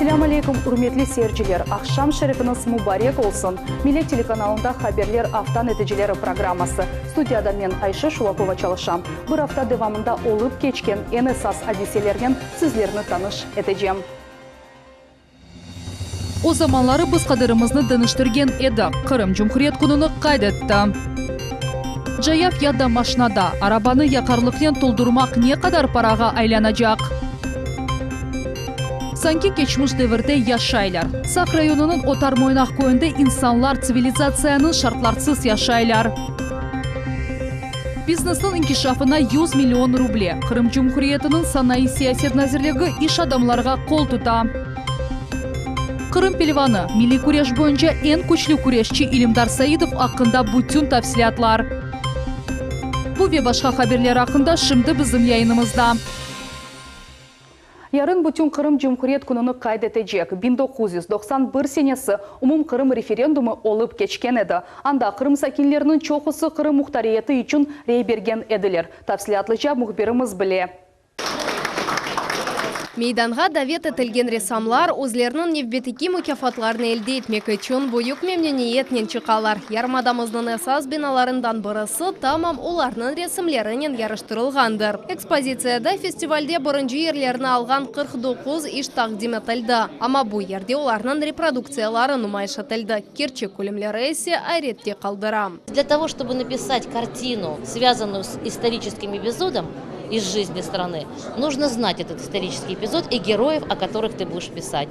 Selâm aleyküm, ürmetli seyirciler! Aqşam şerifiñiz mubarek olsun! Millet telekanalında Haberler afta neticeleri programması. Studiyada men, Ayşe Şulakova çalışam. Bir afta devamında olıp keçken eñ esas adiselernen sizlerni tanış etecem. O zamanları biz qaderimizni deñiştirgen edik, Qırım Cumhuriyet kününi qayd etti. Cayav ya da maşnada arabanı yaqarlıqnen toldurmaq ne qadar parağa aylanacaq? Sanki keçmiş devirde yaşaylar. Saq rayonınıñ Otar Moynaq köyünde insanlar tsivilizatsiyanıñ şartlarsız yaşaylar. Biznesniñ inkişafına 100 million ruble, Qırım Cumhuriyetiniñ Sanayı siyaset nazirligi iş adamlarğa qol tuta. Qırım pelvanı, milliy küreş boyunca eñ küçlü küreşçi İlimdar Saidov aqqında bütün tafsilâtlar. Bu ve başqa haberler aqqında şimdi bizim yayınımızda. Yarın bütün Qırım Cumhuriyet kününi qayd etecek. 1991 senesi Umumqırım referendumı olıp keçken edi. Anda Qırım sakinleriniñ çoqusı Qırım muhtariyeti içün rey bergen ediler. Tafsilâtlıca mühbirimiz bile. Meydanğa davet etilgen ressamlar özleriniñ nevbetteki mukâfatlarını elde etmek içün büyük memnüniyetnen çıqalar. Yarımadamıznıñ esas binalarından birisi tamam olarnıñ resimlerinen yaraştırılğandır. Ekspozitsiyada festivalde birinci yerlerni alğan 49 iş taqdim etildi. Amma bu yerde olarnıñ reproduktsiyaları numayış etildi, kerçek kölemleri ise ayrette qaldıra. Для того, чтобы написать картину, связанную с историческим эпизодом из жизни страны, нужно знать этот исторический эпизод и героев, о которых ты будешь писать.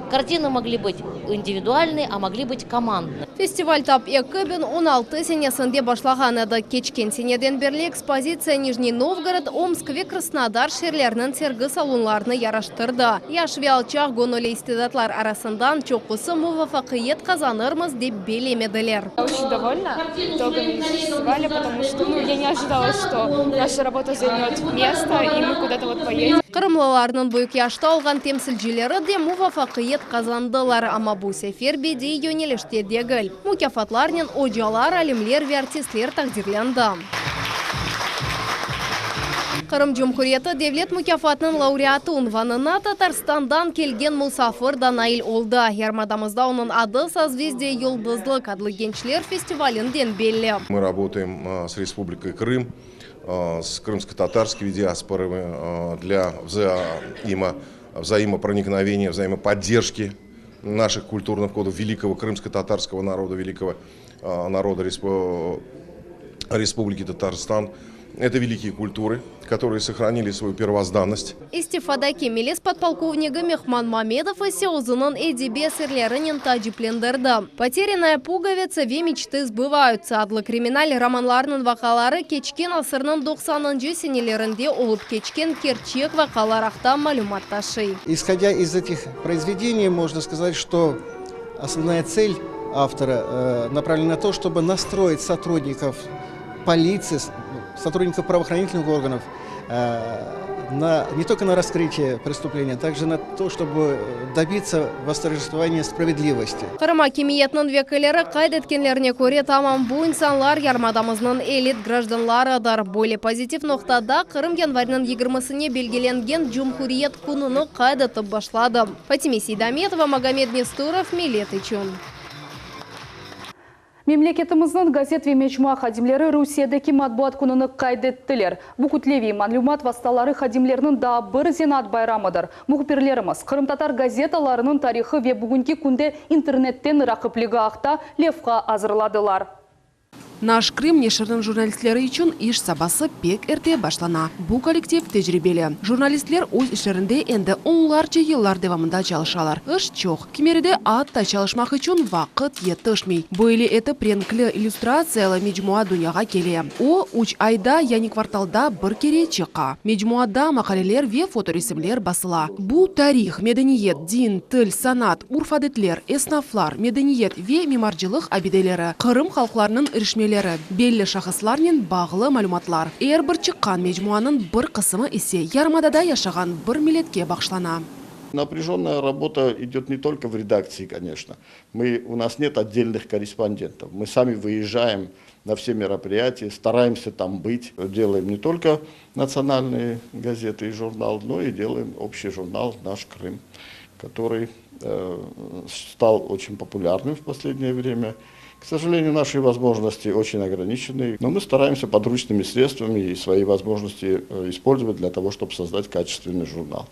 Картины могли быть индивидуальные, а могли быть командные. Festival tap 2016 senesinde başlağan edi. Keçken seneden berli ekspozitsiya Nijniy Novgorod, Omsk ve Krasnodar şeerleriniñ sergi salonlarını yaraştırdı. Yaş ve alçaq göñülli istidatlar arasından çoqusı muvafaqiyet qazanırmız dep belemediler. Очень довольна итогами фестиваля, потому что, ну, я не ожидала, что наша работа займет место и мы куда-то вот поедем. Qırımlılarnıñ büyük yaşta olğan temsilcileri de muvafaqiyet qazandılar, amma bu sefer bediiy yönelişte degil. Mukâfatlarnen ocalar, alimler ve artistler taqdirlendi. Qırım Cumhuriyeti devlet mukâfatınıñ laureatı unvanına Tatarstandan kelgen musafir da nail oldı. Yarımadamızda onıñ adı Sozvezdiye Yıldızlık adlı gençler festivalinden belli. Мы работаем с Республикой Крым, с крымско-татарскими диаспорами для взаимопроникновения, взаимоподдержки наших культурных кодов великого крымско-татарского народа, великого народа Республики Татарстан. Это великие культуры, которые сохранили свою первозданность. İstifadaki milis podpolkovnigi Mehman Mamedov ise özüniñ edebiy eserlerinen taaciplendirdi. Потерянная пуговица ve Мечты сбываются adlı kriminal romanlarınıñ vaqiaları keçken asırnıñ 90-ncı senelerinde olıp keçken kerçek vaqialar aqta malümat taşıy. Исходя из этих произведений, можно сказать, что основная цель автора направлена на то, чтобы настроить сотрудников полиции, сотрудников правоохранительных органов не только на раскрытие преступления, а также на то, чтобы добиться восторжествования справедливости. Qırım akimiyetiniñ vekilleri qayd etkenlerine köre, tamam bu insanlar yarımadamıznıñ elit grajdanlarıdır. Böyle pozitiv noqtada Qırım yanvarniñ 20-sine belgilengen Cumhuriyet kününi qayd etip başladı. Fatime Seydametova, Magomed Nesturov, Millet içün. Memleketimizniñ gazet ve mecmua hadimleri Rusiyedeki matbuat kününi qayd ettiler. Bu kütleviy malümat vastaları hadimleriniñ daa bir zenaat bayramıdır. Mühbirlerimiz qırımtatar gazetalarınıñ tarihı ve bugünki künde internetten raqipligi aqta levha azırladılar. Naş Krım neşiriniñ jurnalistleri içün iş sabası pek erte başlana. Bu kollektiv tecribeli. Jurnalistler öz işlerinde endi onlarca yıllar devamında çalışalar. İş çoq. Kimeride atta çalışmaq içün vaqıt yetişmey. Böyle etip renkli illüstratsiyalı mecmua dünyağa kele. O, üç ayda, yani kvartalda bir kere çıqa. Mecmuada maqaleler ve fotoresimler basıla. Bu tarih, medeniyet, din, til, sanat, urf-adetler, esnaflar, medeniyet ve mimarcılıq abideleri, Qırım halqlarınıñ irişmeleri, belli şahıslarnen bağlı malümatlar. Er bir çıqqan mecmuanıñ bir qısımı ise yarımadada yaşağan bir milletke bağışlana. Напряженная работа идет не только в редакции, конечно. У нас нет отдельных корреспондентов. Мы сами выезжаем на все мероприятия, стараемся там быть. Делаем не только национальные газеты и журнал, но и делаем общий журнал «Наш Крым», Который стал очень популярным в последнее время. К сожалению, наши возможности очень ограничены, но мы стараемся подручными средствами и свои возможности использовать для того, чтобы создать качественный журнал.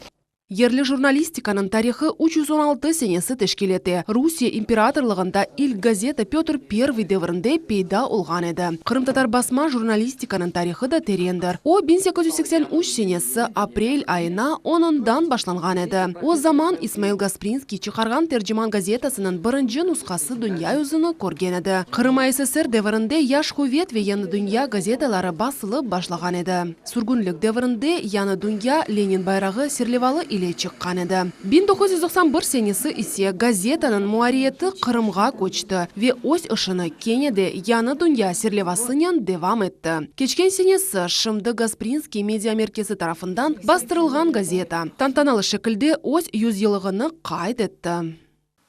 Yerli jurnalistikanıñ tarihı 316 senesi teşkil ete. Rusiye imperatorlığında ilk gazeta Pötr Pervıy devirinde peyda olğan edi. Qırımtatar basma jurnalistikanıñ tarihı da terendir. O, 1883 senesi aprel ayına onundan başlanğan edi. O zaman İsmail Gasprinskiy çıqarğan Terciman gazetasınıñ birinci nushası dünya yüzüni körgen edi. Qırım ASSR devirinde Yaş quvet ve Yañı dünya gazetaları basılıp başlağan edi. Sürgünlik devirinde Yañı dünya Lenin bayrağı serlevalı ile çıqqan edi. 1991 senesi ise gazetanıñ muarriyeti Qırımğa köçti ve öz işini kene de Yañı dünya serlevasınen devam etti. Keçken senesi şimdi Gasprinskiy mediamerkezi tarafından bastırılğan gazeta tantanalı şekilde öz yüzyıllığını qayd etti.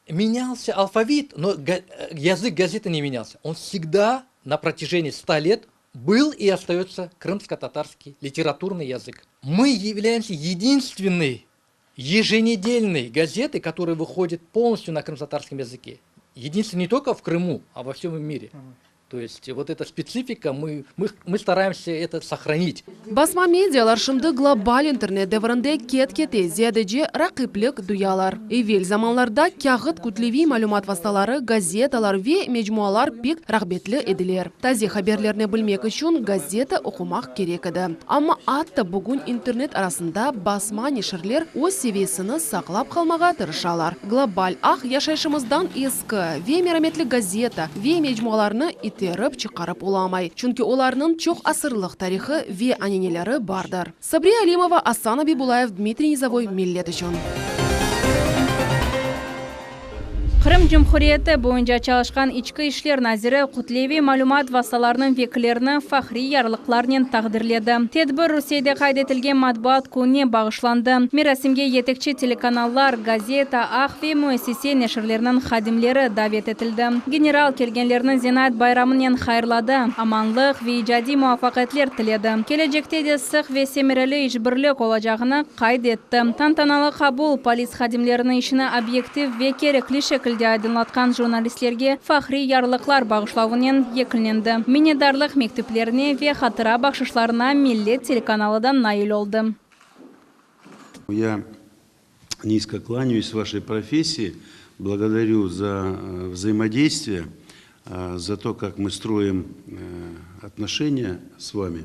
Менялся алфавит, но язык газеты не менялся. Он всегда на протяжении 100 лет был и остается крымско-татарский литературный язык. Мы являемся единственной еженедельной газетой, которая выходит полностью на крымско-татарском языке. Единственной не только в Крыму, а во всем мире. То есть вот эта специфика, мы, мы, мы стараемся это сохранить. Basma medialar şimdi global internet devirinde ket-kete ziyadece raqiplik duyalar. Evel zamanlarda kâğıt kütleviy malümat vastaları, gazetalar ve mecmualar pek rağbetli ediler. Taze haberlerni bilmek içün gazeta oqumaq kerek edi. Amma atta bugün internet arasında basma neşirler öz seviyesini saqlap qalmağa tırışalar. Global ağ yaşayışımızdan eski ve merametli gazeta ve mecmualarnı iterip çıqarıp olamay, çünki olarnıñ çoq asırlıq tarihı ve ananeleri bardır. Sabriye Alimova, Asan Abibulayev, Dmitriy Nizovoy, Millet içün. Qırım Cumhuriyeti boyunca çalışqan İçki işler naziri kütleviy malümat vastalarınıñ vekillerini fahriy yarlıqlarnen taqdirledi. Tedbir Rusiyede qayd etilgen Matbuat kününe bağışlandı. Merasimge yetekçi telekanallar, gazeta, ağ ve müessise neşirleriniñ hadimleri davet etildi. General kelgenlerni zenaat bayramınen hayırladı, amanlıq ve icadiy muvafaqiyetler tiledi, kelecekte de sıq ve semereli işbirlik olacağını qayd etti. Tantanalı qabul, polis hadimleriniñ işini obyektiv ve kerekli şekilde aydınlatqan jurnalistlerge fahriy yarlıqlar bağışlavınen yekünlendi. Minnetdarlıq mektüplerine ve hatıra bahşışlarına Millet telekanalı da nail oldı. Я низко кланяюсь вашей профессии, благодарю за взаимодействие, за то, как мы строим отношения с вами.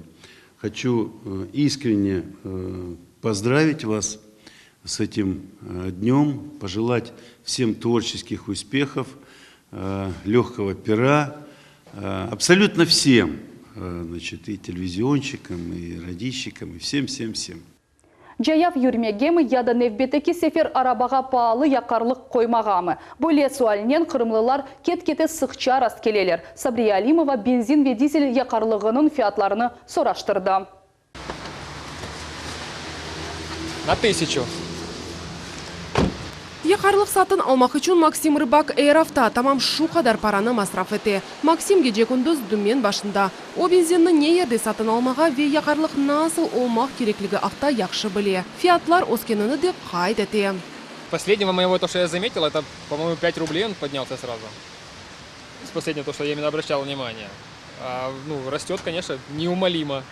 Хочу искренне поздравить вас с этим днем, пожелать всем творческих успехов, легкого пера, абсолютно всем, значит, и телевизионщикам, и радищикам, и всем-всем-всем. Cayav yürmegemi ya da nevbetteki sefer arabağa paalı yaqarlıq qoymağamı? Böyle sualnen qırımlılar ket-kete sıqça rastkeleler. Sabriye Alimova benzin ve dizel yaqarlığınıñ fiyatlarını soraştırdı. На тысячу. Yaqarlıq satın almaq içün Maksim Rıbak er afta tamam şu qadar paranı masraf ete. Maksim gece-kündüz dümen başında. O benzinni ne yerde satın almağa ve yaqarlıq nasıl olmaq kerekligi aqta yahşı bile. Fiyatlar öskenini de qayd ete. Последнего моего, то, что я заметил, это, по-моему, 5 рублей он поднялся сразу. С последнего, то, что я именно обращал внимание. А, ну, растет, конечно, неумолимо.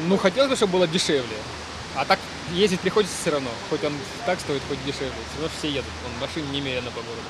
Ну, хотелось бы, чтобы было дешевле. А так ездить приходится все равно. Хоть он так стоит, хоть дешевле. Все равно все едут. Вон машин немерено по городу.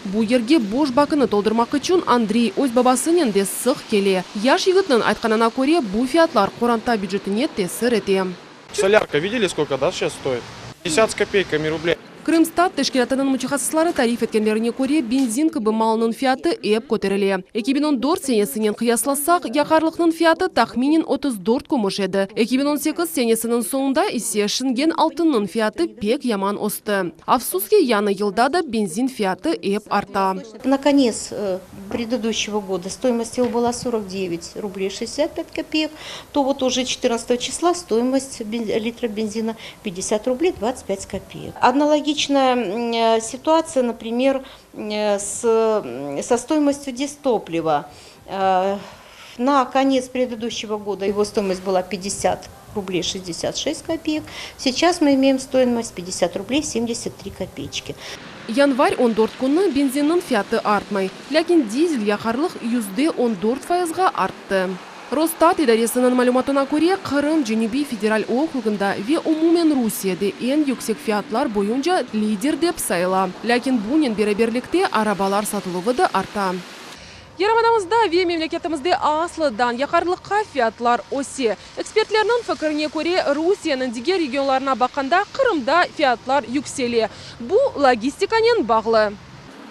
Bu yerge boş bakını toldurmaq içün Andrey öz babasınen de sıq kele. Yaş yigitniñ aytqanına köre, bu fiyatlar qoranta bücetine tesir ete. Солярка видели, сколько, да, сейчас стоит? 50 с копейками рублей. Krımstat teşkilâtınıñ mütehassısları tarif etkenlerine köre, benzin kibi malnıñ fiyatı ep köterile. 2014 senesinen qıyaslasaq, yaqarlıqnıñ fiyatı tahminen 34 kümüş edi. 2018 senesiniñ soñunda ise şingen altınnıñ fiyatı pek yaman östi. Afsus ki, yañı yılda da benzin fiyatı ep arta. На конец предыдущего года стоимость его была 49 рублей 65 копеек, то вот уже 14 числа стоимость литра бензина 50 рублей 25 копеек. Аналогичная ситуация, например, с, со стоимостью дизтоплива. На конец предыдущего года его стоимость была 50 рублей 66 копеек. Сейчас мы имеем стоимость 50 рублей 73 копеечки. Yanvar 14 künü benzinniñ fiyatı artmay, lâkin dizel yaqarlıq %14 fayızğa arttı. Rosstat idaresiniñ malümatına köre, Qırım Cenübiy federal okrugında ve umumen Rusiyede eñ yüksek fiyatlar boyunca lider dep sayıla. Lâkin bunen beraberlikte arabalar satıluvı da arta. Yarımadamızda ve memleketimizde aslıdan yaqarlıqqa fiyatlar öse. Ekspertlerniñ fikirine köre, Rusiyeniñ diger regionlarına baqqanda Qırımda fiyatlar yüksele. Bu logistikanen bağlı.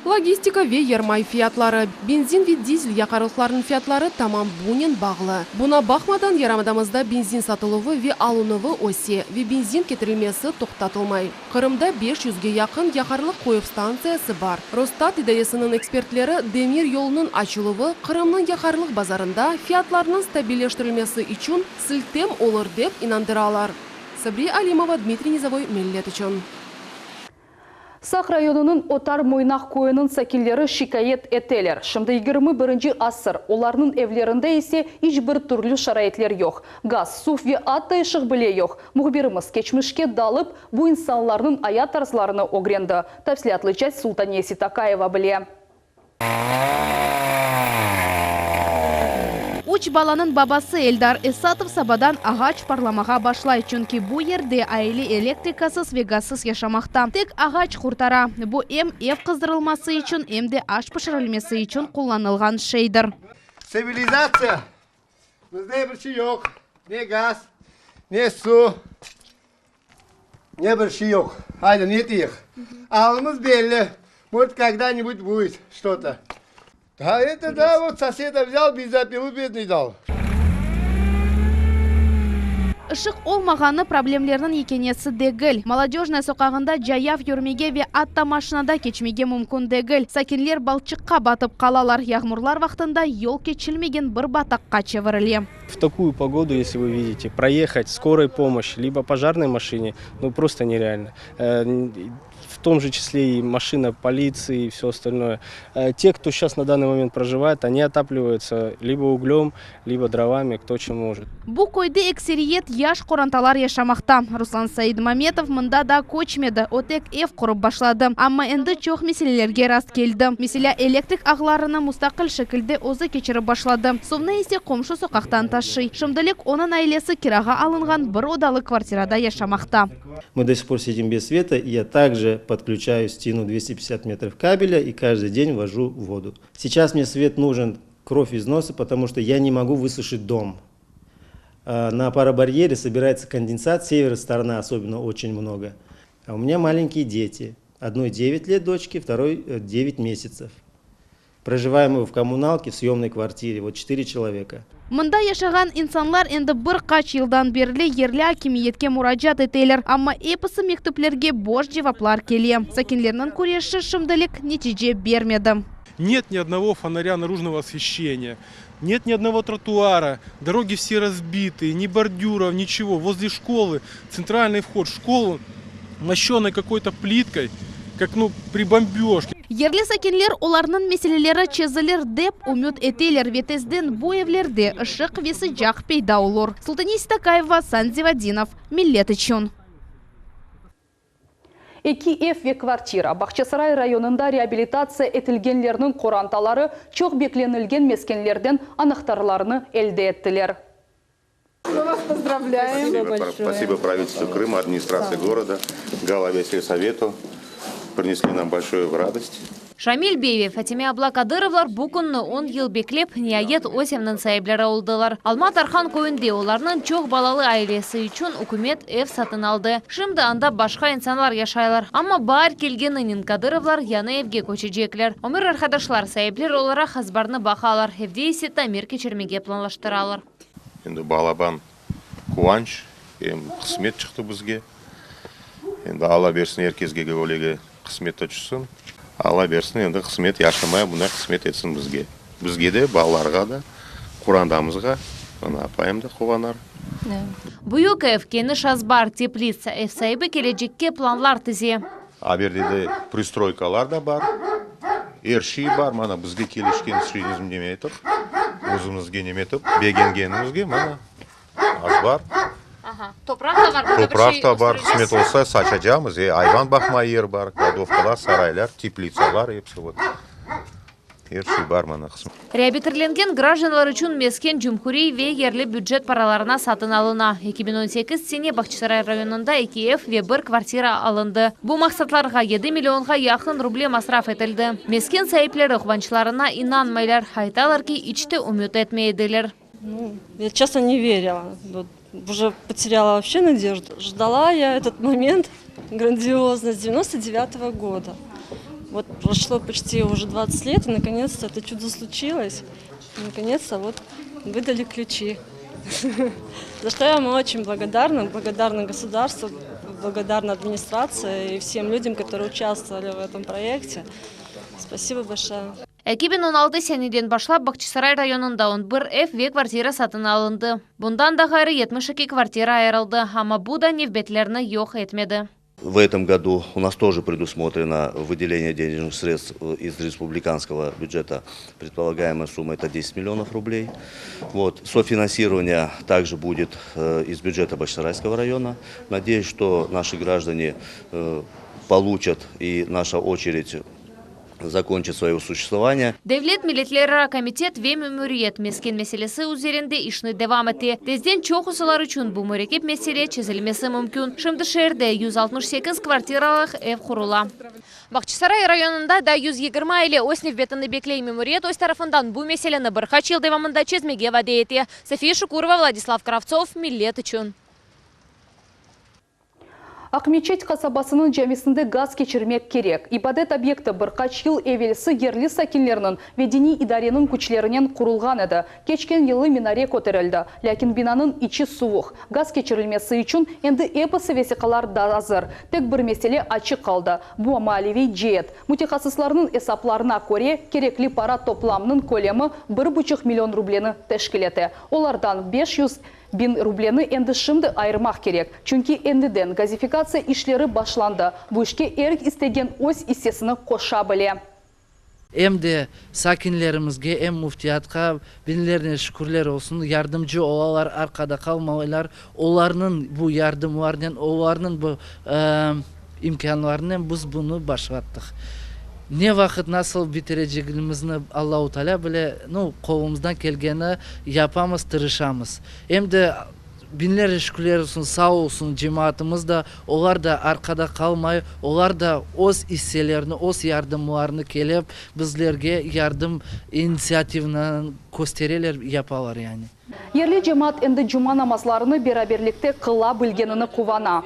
Logistika ve yermay fiyatları, benzin ve dizel yaqarlıqlarnıñ fiyatları tamam bunen bağlı. Buña baqmadan, yarımadamızda benzin satıluvı ve alınuvı öse ve benzin ketirilmesi toqtatılmay. Qırımda beş yüzge yaqın yaqarlıq qoyuv stantsiyası bar. Rosstat idaresiniñ ekspertleri demir yolunıñ açıluvı Qırımnıñ yaqarlıq bazarında fiyatlarnıñ stabilleştirilmesi içün siltem olur dep inandıralar. Sabriye Alimova, Dmitriy Nizovoy, Millet içün. Saq rayonınıñ Otar Moynaq köyüniñ sakinleri şikâyet eteler, şimdi yigirmi birinci asır, olarnıñ evlerinde ise iç bir türlü şaraitler yoq, gaz, suv ve atta ışıq bile yoq. Mühbirimiz keçmişke dalıp, bu insanlarnıñ ayat tarzlarını ögrendi. Tafsilâtlıca Sultaniye Seytakayeva bile. Üç balanıñ babası Eldar Esatov sabadan ağaç parlamağa başlay, çünki bu yerde aile elektrikasız ve gazsız yaşamaqta. Tek ağaç qurtara. Bu em ev qızdırılması içün, em de aş pişirilmesi içün qullanılğan şeydir. Tsivilizatsiya. Bizde bir şey yoq. Ne gaz, ne suv, ne bir şey yoq. Haydi, ne deyik? Alımız belli. Может, когда-нибудь будет что-то. Да, это да, вот соседа взял, бензопилу бедный дал. Işıq olmağanı problemlerniñ yekânesi degil. Molodöjnaya soqağında cayav yürmege ve atta maşinada keçmege mümkün degil. Sakinler balçıqqa batıp qalalar. Yağmurlar vaqtında yol keçilmegen bir bataqqa çevirile. В такую погоду, если вы видите, проехать скорой помощи, либо пожарной машине, ну просто нереально. В том же числе и машина полиции и все остальное. Те, кто сейчас на данный момент проживает, они отапливаются либо углем, либо дровами, кто чем может. Bu köyde ekseriyet yaş qorantalar yaşamaqta. Ruslan Saidmametov mında daa köçmedi, o tek ev qurıp başladı. Amma endi çoq meselelerge rast keldi. Meselâ, elektrik ağlarını mustaqil şekilde özü keçirip başladı. Suvnı ise qomşu soqaqtan taşıy. Şimdilik onıñ ailesi kirağa alınğan bir odalı kvartirada yaşamaqta. Мы до сих пор сидим без света, и я также подключаю стену 250 метров кабеля и каждый день вожу воду. Сейчас мне свет нужен кровь из носа, потому что я не могу высушить дом. На паробарьере собирается конденсат, с севера стороны особенно очень много. А у меня маленькие дети. Одной 9 лет дочке, второй 9 месяцев. Проживаем мы в коммуналке, в съемной квартире, вот 4 человека. Mında yaşağan insanlar endi bir qaç yıldan berli yerli akimiyetke muracaat eteler, amma episi mektüplerge boş cevaplar kele. Sakinlerniñ küreşi şimdilik netice bermedi. Нет ни одного фонаря наружного освещения, нет ни одного тротуара, дороги все разбитые, ни бордюров, ничего. Возле школы, центральный вход в школу, мощеный какой-то плиткой, как ну при бомбежке. Yerli sakinler olarnıñ meseleleri çezilir dep ümüt eteler ve tezden bu evlerde ışıq ve sıcaq peyda olur. Sultaniye Seytakayeva, Asan Zivadinov, Millet içün. Eki ev ve kvartira. Bağçasaray rayonında reabilitatsiya etilgenlerniñ qorantaları çoq beklenilgen meskenlerden anahtarlarını elde ettiler. Мы вас поздравляем. Спасибо, спасибо правительству Крыма, администрации города, голове сельсовету. Принесли нам большую радость. Şamil bey ve Fatime abla Kadırovlar bu künni 10 yıl beklep, niayet öz eviniñ saipleri oldılar. Alma Tarhan köyünde olarnıñ çoq balalı ailesi içün ükümet ev satın aldı. Şimdi anda başqa insanlar yaşaylar. Amma baar kelgeninen Kadırovlar yañı evge köçecekler. Ömür arqadaşlar saipler olaraq azbarnı baqalar, evde ise tamir keçirmege planlaştıralar. Endi balaban quvanç, em qısmet çıqtı bizge. Endi Alla bersin er kesge öylege qısmet tüşsin. Alla bersin endi qısmet yaşamaya bunday qısmet etsin bizge. Bizge de, balalarğa da, qorantamızğa, ana apayım da quvanar. Büyük ev, keniş azbar, teplitsa, ev saibi kelecekke planlar tize. A berde de pristroykalar da bar. Er şey bar, mana bizge kelişken şeyimiz neme aytıq. Özümizge neme etip, begengenimizge mana azbar. Topraq da bar, burada bir Topraq şey da bar, östüreceksiz. qısmet olsa saçacağımız. E, ayvan baqma yer bar, kladovkalar, saraylar, teplitsalar, episi vot. Er şey bar mana qısmet. Reabilitirlengen grajdanlar içün mesken cumhuriy ve yerli bücet paralarına satın alına. 2018 sene Bağçasaray rayonında eki ev ve bir kvartira alındı. Bu maqsatlarğa 7 millionğa yaqın ruble masraf etildi. Mesken saipleri quvançlarına inanmaylar, aytalar ki, iç te ümüt etmey ediler. Ну, я честно не верила. Вот уже потеряла вообще надежду. Ждала я этот момент грандиозно с 99 года. Вот прошло почти уже 20 лет, и наконец-то это чудо случилось. И наконец-то вот выдали ключи. За что я вам очень благодарна. Благодарна государству, благодарна администрации и всем людям, которые участвовали в этом проекте. Спасибо большое. 2016 seneden başlap Bağçasaray rayonında 11 ev ve kvartira satın alındı. Bundan da ğayrı 72 kvartira ayırıldı, amma bu da nevbetlerni yoq etmedi. В этом году у нас тоже предусмотрено выделение денежных средств э, из республиканского бюджета. Предполагаемая сумма это 10 миллионов рублей. Вот. Софинансирование также будет э, из бюджета Бахчисарайского района. Надеюсь, что наши граждане э, получат и наша очередь закончит свое существование. Devlet milletlerara komitet ve memuriyet mesken meselesi üzerinde işni devam ete. Tezden çoqusılar içün bu mürekkep mesele çezilmesi mümkün. Şimdi şeerde 168 kvartiralıq ev qurula. Bağçasaray rayonında da 120 aile öz nevbetini bekley memuriyet öz tarafından bu meseleni bir qaç yıl devamında çezmege vade ete. София Шукурова, Владислав Кравцов, Millet içün. Aqmeçet qasabasınıñ camisinde gaz keçirmek kerek. İbadet obyekti bir qaç yıl evelsi yerli sakinlerniñ ve diniy idareniñ küçlerinen qurulğan edi. Keçken yılı minare köterildi. Lâkin binanıñ içi suvuq. Gaz keçirilmesi içün endi episi vesiqalar da azır. Tek bir mesele açıq qaldı. Bu maliyeviy ceet. Mütehassıslarnıñ esaplarına köre, kerekli para toplamnıñ kölemi 1,5 million rubleni teşkil ete. Olardan 500 biñ rubleni endi şimdi ayırmaq kerek. Çünki endiden gazifikatsiya işleri başlandı. Bu işke er istegen öz issesini qoşa bile. Em de sakinlerimizge, em müftiyatqa biñlernen şükürler olsun, yardımcı olalar, arqada qalmaylar. Olarnıñ bu yardımlarınen, olarnıñ bu imkânlarınen biz bunı başlattıq. Ne vaqıt nasıl bitirecegimizni Allahu Teala bile, nu, qolumızdan kelgeni yapamız, tırışamız. Em de biñlerce şükürler olsun, sağ olsun cemaatımız da, olar da arqada qalmay, olar da öz isselerini, öz yardımlarını kelip, bizlerge yardım initsiativını köstereler, yapalar yani. Yerli cemaat endi cuma namazlarını beraberlikte qıla bilgenine quvana.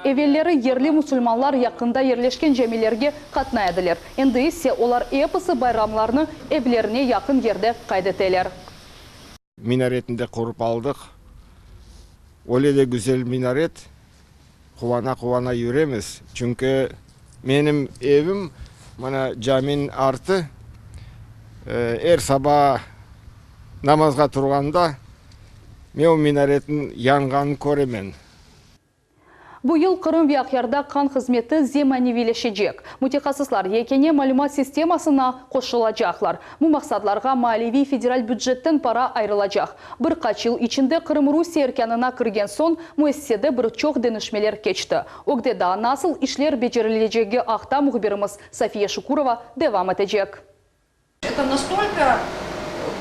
Evelleri yerli musulmanlar yaqında yerleşken camilerge qatnay ediler. Endi ise olar episi bayramlarnı evlerine yaqın yerde qayd eteler. Minaretni de qurıp aldıq. Öyle de güzel minaret, quvana-quvana yüremiz. Çünki menim evim mına caminiñ artı. Er saba namazğa turğanda men o minaretniñ yanğanın köremen. Bu yıl Qırım ve Aqyarda qan hızmeti zemaneviyleşecek. Mütehassıslar yekâne malümat sistemasına qoşulacaqlar. Bu maqsadlarğa maliyeviy federal bücetten para ayırılacaq. Bir qaç yıl içinde Qırım Rusiye erkânına kirgen soñ müessisede bir çoq deñişmeler keçti. Ögde daa nasıl işler becerilecegi aqta mühbirimiz Safiye Şukurova devam etecek. Это настолько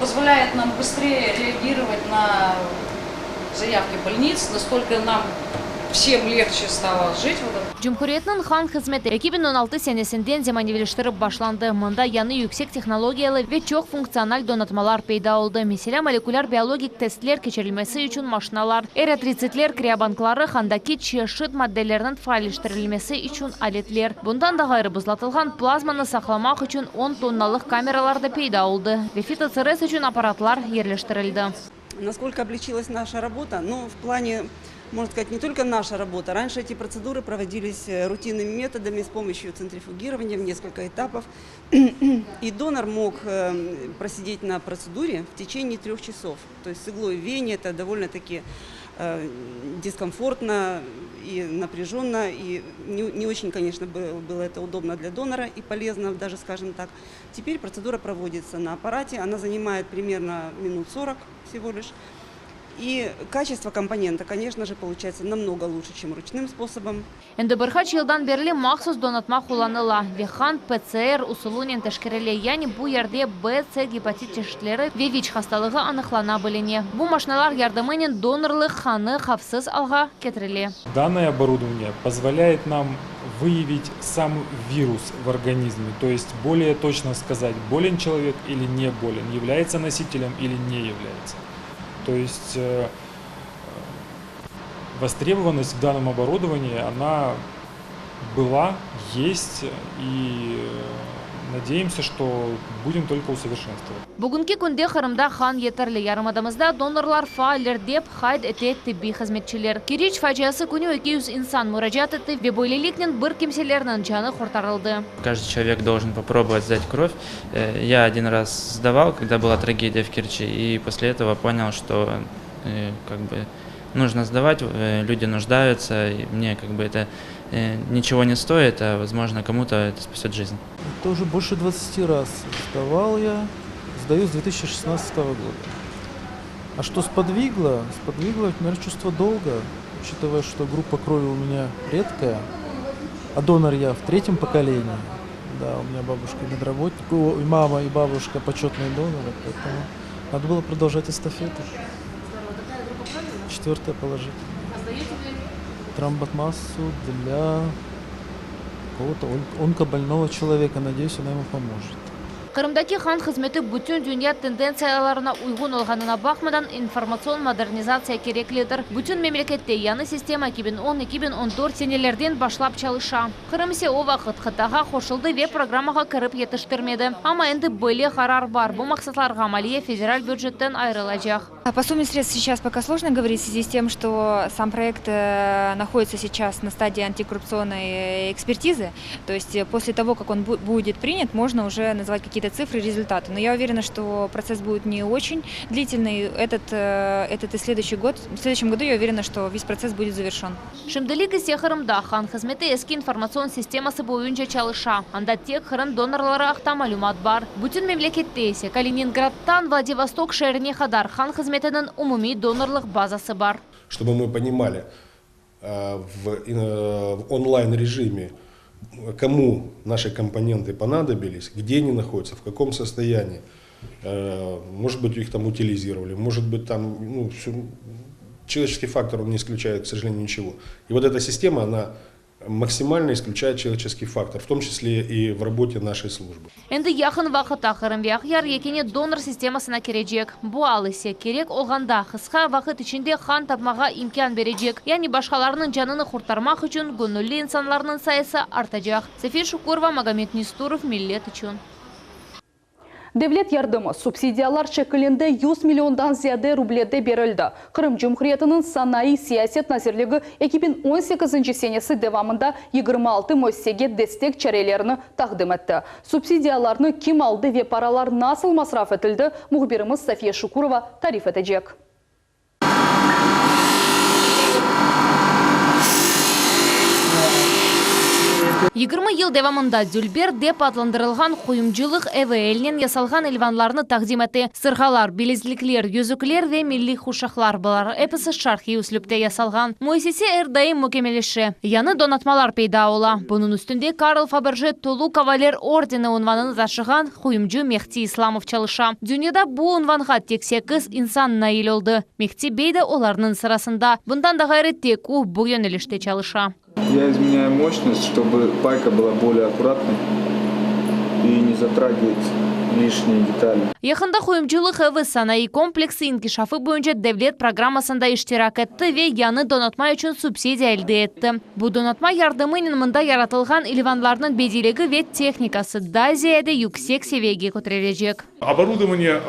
позволяет нам быстрее реагировать на заявки больниц, настолько нам всем легче стало жить в этом. Cumhuriyetniñ qan hızmeti 2016 senesinden zemaneviyleştirip başlandı. Mında yañı yüksek tehnologiyalı ve çoq funktsional donatmalar peyda oldı. Meselâ, molekülâr biologik testler keçirilmesi içün maşinalar, eritritsitler kriobankları, qandaki çeşit maddelerniñ faalleştirilmesi içün aletler. Bundan da ğayrı buzlatılğan plazmanı saqlamaq içün 10 tonnalıq kameralar da peyda oldı ve fitoferez içün apparatlar yerleştirildi. Насколько облегчилась наша работа? Ну, в плане, можно сказать, не только наша работа. Раньше эти процедуры проводились э, рутинными методами с помощью центрифугирования в несколько этапов. И донор мог э, просидеть на процедуре в течение трех часов. То есть с иглой в вене это довольно-таки дискомфортно и напряженно, и не очень, конечно, было это удобно для донора и полезно, даже скажем так. Теперь процедура проводится на аппарате, она занимает примерно минут 40 всего лишь. И качество компонента, конечно же, получается намного лучше, чем ручным способом. Endi bir qaç yıldan berli mahsus donatma qullanıla ve qan PCR usulınen teşkerile, yani bu yerde B, C gepatit çeşitleri ve VİÇ hastalığı anıqlana biline. Bu maşinalar yardımınen donorlıq qanı havfsız alğa ketirile. Данное оборудование позволяет нам выявить сам вирус в организме, то есть более точно сказать, болен человек или не болен, является носителем или не является. То есть э, востребованность в данном оборудовании, она была, есть, и э, надеемся, что будем только усовершенствовать. Bugünki künde Qırımda qan yeterli yarımadamızda donorlar faaller dep qayd ete tibbiy hızmetçiler. Keriç faciası künü 200 insan muracaat etti ve böyleliknen bir kimselerniñ canı qurtarıldı. Каждый человек должен попробовать сдать кровь. Э, я один раз сдавал, когда была трагедия в Керчи, и после этого понял, что э, как бы нужно сдавать, э, люди нуждаются, и мне как бы это ничего не стоит, а возможно кому-то это спасет жизнь. Это уже больше 20 раз сдавал я, сдаю с 2016 года. А что сподвигло? Сподвигло, наверное, чувство долга, учитывая, что группа крови у меня редкая, а донор я в третьем поколении. Да, у меня бабушка медработник, и мама, и бабушка почетные доноры, поэтому надо было продолжать эстафету. Четвертое положительное. Тромбомассу для какого-то онкобольного человека. Надеюсь, она ему поможет. Qırımdaki qan hızmeti bütün dünya tendentsiyalarına uyğun olğanına baqmadan informatsion modernizatsiya kereklidir. Bütün memlekette yañı sistema 2010-2014 senelerden başlap çalışa. Qırım ise o vaqıt qıtağa qoşuldı ve programmağa kirip yetiştirmedi. Amma endi böyle qarar bar. Bu maqsatlarğa maliye federal bücetten ayırılacaq. По сумме средств сейчас пока сложно говорить в связи с тем, что сам проект э, находится сейчас на стадии антикоррупционной экспертизы. То есть э, после того, как он будет принят, можно уже назвать какие-то цифры, результаты. Но я уверена, что процесс будет не очень длительный. Этот, э, этот и следующий год, в следующем году я уверена, что весь процесс будет завершен. Şimdilik ise Qırımda qan hızmeti eski informatsion sisteması boyunca çalışa. Anda tek Qırım donorları aqta malümat bar. Bütün memlekette ise Kaliningradtan Vladivostok şeerine qadar qan hızmetiniñ umumiy donorlıq bazası bar. Чтобы мы понимали э, в, э, в онлайн режиме, кому наши компоненты понадобились, где они находятся, в каком состоянии. Э, может быть, их там утилизировали, может быть, там ну, все, человеческий фактор, он не исключает, к сожалению, ничего. И вот эта система, она максимально исключает человеческий фактор, в том числе и в работе нашей службы. Endi yaqın vaqıtta Qırım ve Aqyar yekâne donor sistemasına kirecek. Bu al ise kerek olğanda qısqa vaqıt içinde qan tapmağa imkân berecek. Yani başqalarınıñ canını qurtarmaq içün göñülli insanlarnıñ sayısı artacaq. Safiye Şukurova, Magomed Nesturov, Millet içün. Devlet yardımı subsidiyalar şekilinde 100 milliondan ziyade rublede berildi. Qırım Cumhuriyetiniñ Sanayı siyaset nazirligi 2018 senesi devamında 26 müessisege destek çarelerini taqdim etti. Subsidiyalarnı kim aldı ve paralar nasıl masraf etildi, mühbirimiz Safiye Şukurova tarif etecek. 20 yıl devamında Dülber dep adlandırılğan quyumcılıq evi elnen yasalğan ilvanlarnı taqdim ete. Sırğalar, bilezlikler, yüzükler ve milliy quşaqlar bular episi şarqiy üslüpte yasalğan. Müessise er daim mükemmelleşe. Yañı donatmalar peyda ola. Bunıñ üstünde Karl Faberje tolu kavaler ordeni unvanını taşığan quyumcı Mehti İslamov çalışa. Dünyada bu unvanğa tek sekiz insan nail oldı. Mehti bey de olarnıñ sırasında. Bundan da ğayrı tek o bu yönelişte çalışa. Я изменяю мощность, чтобы пайка была более аккуратной и не затрагивать лишние детали. Yaqında quyumcılıq evi sanayı kompleksi inkişafı boyunca devlet programmasında iştirak etti ve yañı donatma içün subsidiya elde etti. Bu donatma yardımınen mında yaratılğan ilvanlarnıñ bediyligi ve tehnikası daa ziyade yüksek seviyege köterilecek. Оборудование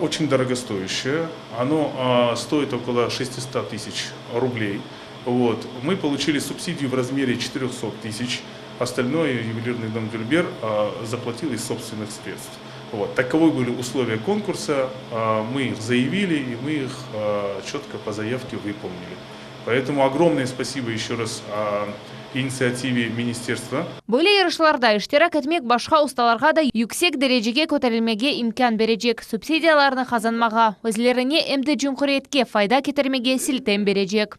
очень дорогостоящее, оно стоит около 600 тысяч рублей. Вот. Мы получили субсидию в размере 400 тысяч, остальное ювелирный дом Дюльбер заплатил из собственных средств. Вот. Таковы были условия конкурса, мы их заявили и мы их четко по заявке выполнили. Поэтому огромное спасибо еще раз инициативе министерства. Böyle yarışlarda iştirak etmek başqa ustalarğa da yüksek derecege köterilmege imkân berecek, subsidiyalarnı qazanmağa, özlerine em de cumhuriyetke fayda ketirmege siltem berecek.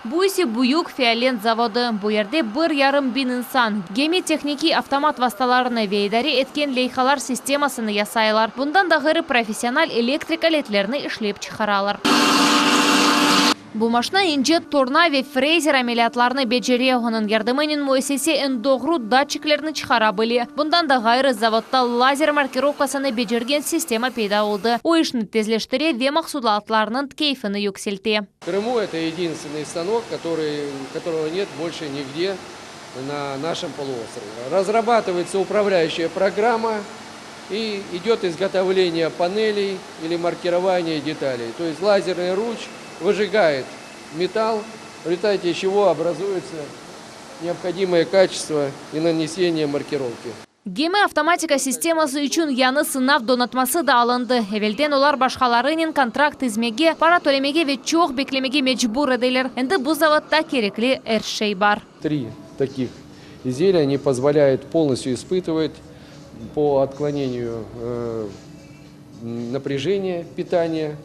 Bu ise büyük Fiolent zavodı. Bu yerde bir yarım biñ insan, gemi tehnikiy avtomat vastalarını ve idare etken leyhalar sistemasını yasaylar. Bundan da ğayrı professional elektrik aletlerini işlep çıqaralar. Bu maşina ince torna ve frezer ameliyatlarını becere, onıñ yardımınen müessise eñ doğru datçiklerni çıqara bile. Bundan da ğayrı, zavodda lazer markirovkasını becergen sistema peyda oldı, o işni tezleştire ve mahsulatlarnıñ keyfini yükselte. В Крыму это единственный станок, который, которого нет больше нигде на нашем полуострове. Разрабатывается управляющая программа и идет изготовление панелей или маркирование деталей. То есть лазерный луч выжигает металл, в результате чего образуется необходимое качество и нанесение маркировки. Gemi avtomatika sisteması içün yañı sınav donatması da alındı. Evelden olar başqalarınen kontrakt tizmege, para tölemege ve çoq beklemege mecbur ediler. Endi bu zavodda kerekli er şey bar. Три таких изделия, они позволяют полностью испытывать по отклонению э, напряжения питания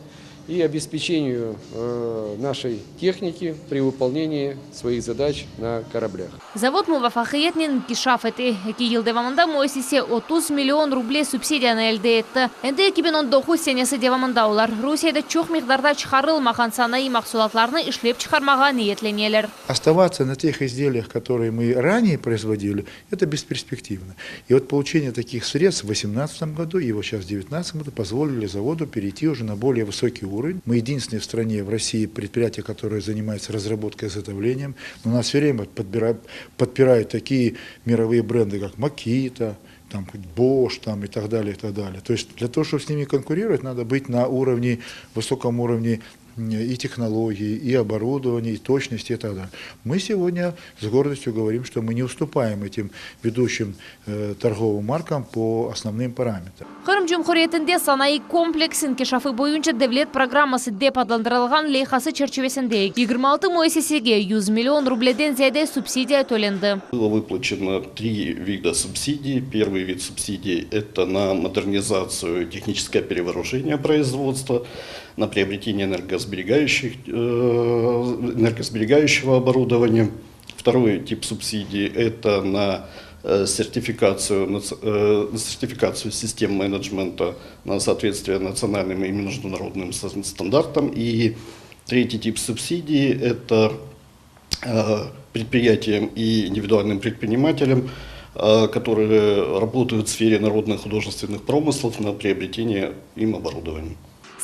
и обеспечению э, нашей техники при выполнении своих задач на кораблях. Zavod muvafaqiyetnen inkişaf ete. Eki yıl devamında müessise 30 million ruble subsidiyanı elde etti. Endi 2019 senesi devamında olar Rusiyede çoq miqdarda çıqarılmağan sanayı mahsulatlarını işlep çıqarmağa niyetleneler. Оставаться на тех изделиях, которые мы ранее производили, это бесперспективно. И вот получение таких средств в 2018 году и вот сейчас в 2019 году позволили заводу перейти уже на более высокий уровень. Мы единственные в стране, в России, предприятие, которое занимается разработкой и изготовлением. Но нас все время подбирают, подпирают такие мировые бренды, как Makita, там, Bosch там, и так далее, и так далее. То есть для того, чтобы с ними конкурировать, надо быть на уровне, высоком уровне и технологий, и оборудования, и точности и так далее. Мы сегодня с гордостью говорим, что мы не уступаем этим ведущим э, торговым маркам по основным параметрам. Qırım Cumhuriyetinde sanayı kompleks inkişafı boyunca devlet programması dep adlandırılğan leyhası çerçivesinde 26 müessisege 100 million rubleden ziyade subsidiya tölendi. Было выплачено три вида субсидий. Первый вид субсидий – это на модернизацию, техническое перевооружение производства, на приобретение энергосберегающих, э, энергосберегающего оборудования. Второй тип субсидий – это на э, сертификацию, э, сертификацию систем менеджмента на соответствие национальным и международным стандартам. И третий тип субсидий – это предприятиям и индивидуальным предпринимателям, которые работают в сфере народных художественных промыслов на приобретение им оборудования.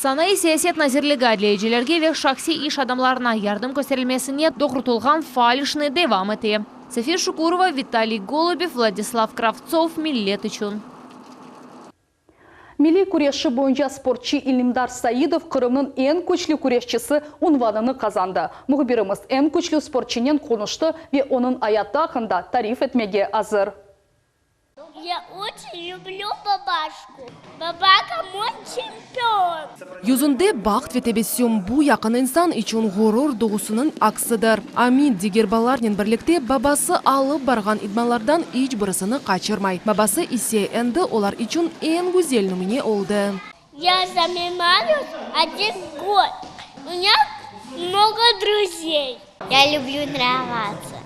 Sanayı siyaset nazirligi adliyecilerge ve şahsiy iş adamlarına yardım kösterilmesine doğrultılğan faal işini devam ete. Safiye Şukurova, Vitaliy Golubev, Vladislav Kravtsov, Millet içün. Milliy küreşi boyunca sportçı İlimdar Saidov Qırımnıñ eñ küçlü küreşçisi unvanını qazandı. Mühbirimiz eñ küçlü sportçınen qonuştı ve onıñ ayatı aqqında tarif etmege azır. Я очень люблю бабашку. Бабака мой чемпион. Yüzünde baht ve tebessüm bu yaqın insan içün ğurur duyğusınıñ aksidir. Amin diger balalarnen birlikte babası alıp barğan idmanlardan iç birisini qaçırmay. Babası ise endi olar içün eñ güzel nümüne oldı. Я занимаюсь один год. У меня много друзей. Я люблю тренироваться.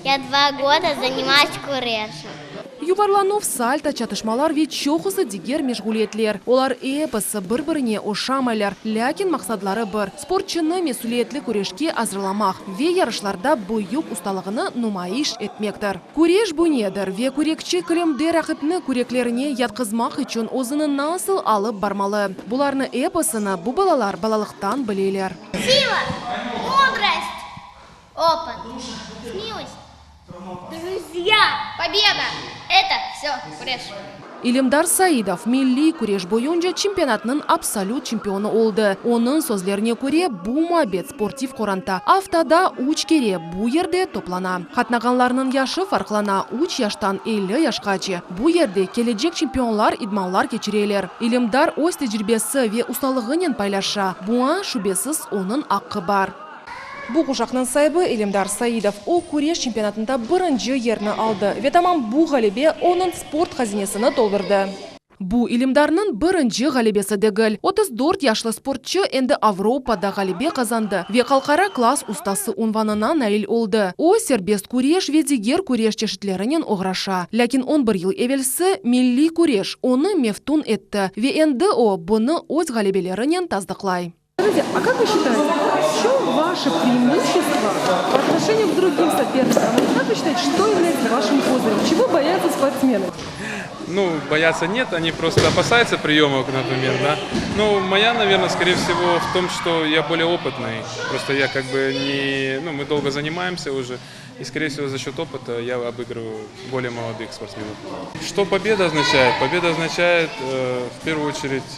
Я два года занимаюсь курешем. Yuvarlanuv, salto, çatışmalar ve çoqusı diger meşğuliyetler. Olar episi bir-birine oşamaylar, lâkin maqsadları bir: sportçunı mesüliyetli küreşke azırlamaq ve yarışlarda büyük ustalığını numayış etmektir. Küreş bu nedir ve kürekçi kilimde raqipni küreklerine yatqızmaq içün özüni nasıl alıp barmalı? Bularnı episini bu balalar balalıqtan bileler. Сила, мудрость, опыт, смелость, друзья, победа. Это все, куреш. İlimdar Saidov milliy küreş boyunca çempionatnıñ absolüt çempionı oldı. Onıñ sözlerine köre, bu muabbet sportiv qoranta aftada üç kere bu yerde toplana. Qatnağanlarnıñ yaşı farqlana, üç yaştan 50 yaşqace. Bu yerde kelecek çempionlar idmanlar keçireler. İlimdar öz tecribesi ve ustalığınen paylaşa, buña, şübesiz, onıñ aqqı bar. Bu quşaqnıñ saibi İlimdar Saidov. O, küreş çempionatında birinci yerni aldı ve tamam bu ğalebe onıñ sport hazinesini toldurdı. Bu İlimdarnıñ birinci ğalebesi degil. 34 yaşlı sportçı endi Avropada ğalebe qazandı ve halqara klass ustası unvanına nail oldı. O, serbest küreş ve diger küreş çeşitlerinen oğraşa. Lâkin on bir yıl evelsi milliy küreş onı meftun etti ve endi o, bunı öz ğalebelerinen tasdıqlay. Скажите, а как вы считаете, в чем ваше преимущество по отношению к другим соперникам? Как вы считаете, что является вашим козырем? Чего боятся спортсмены? Ну, бояться нет, они просто опасаются приемов, например, да. Ну, моя, наверное, скорее всего, в том, что я более опытный. Просто я как бы не... Ну, мы долго занимаемся уже, и, скорее всего, за счет опыта я обыгрываю более молодых спортсменов. Что победа означает? Победа означает, э, в первую очередь,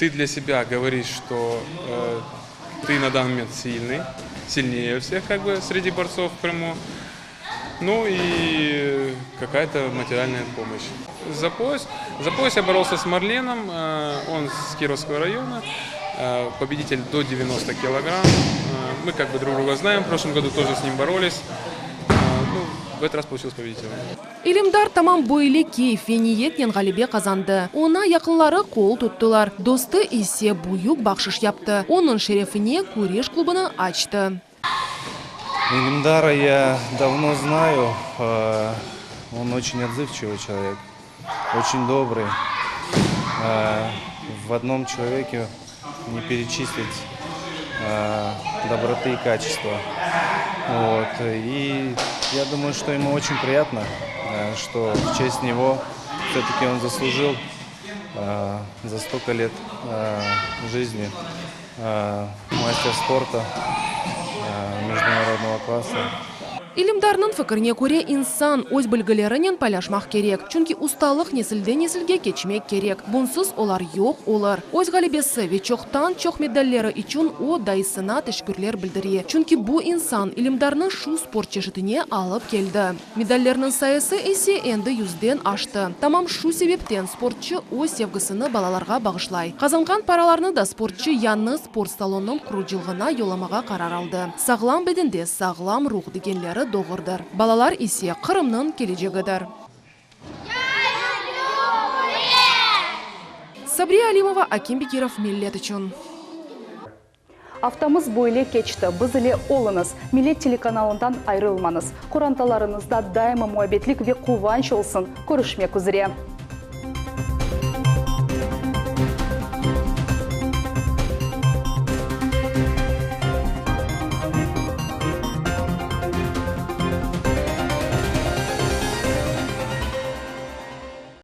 ты для себя говоришь, что э, ты на данный момент сильный, сильнее всех как бы среди борцов в Крыму. Ну и какая-то материальная помощь. За пояс, за пояс я боролся с Марленом, э, он с Кировского района, э, победитель до 90 килограмм. Э, мы как бы друг друга знаем, в прошлом году тоже с ним боролись. Ну, в этот раз получилось победителем. İlimdar tamam böyle keyf ve niyetnen ğalebe qazandı. Oña yaqınları qol tuttılar, dostu ise büyük bahşış yaptı, onıñ şerefine küreş klubını açtı. Илимдара я давно знаю. Он очень отзывчивый человек, очень добрый. В одном человеке не перечислить доброты и качества. Вот. И я думаю, что ему очень приятно, что в честь него все-таки он заслужил за столько лет жизни мастер спорта международного класса. İlimdarnıñ fikrine köre, insan öz bilgilerinen paylaşmaq kerek, çünki ustalıq nesilden nesilge keçmek kerek, bunsız olar yoq olur. Öz ğalebesi ve çoqtan-çoq medalleri içün o, dayısına teşekkürler bildire, çünki bu insan İlimdarnı şu sport çeşitine alıp keldi. Medallerniñ sayısı ise endi yüzden aştı. Tamam şu sebepten sportçı öz sevgisini balalarğa bağışlay. Qazanğan paralarnı da sportçı yañı sport salonınıñ qurucılığına yollamağa qarar aldı. Sağlam bedende sağlam ruh degenleri doğrudır. Balalar ise Qırımnıñ kelecegidir. Sabriye Alimova, Akim Bekirov, Millet içün. Aftamız böyle keçti. Biz ile oluñız. Millet telekanalından ayırılmañız. Qorantalarıñızda daima muabbetlik ve quvanç olsun. Körüşmek üzre.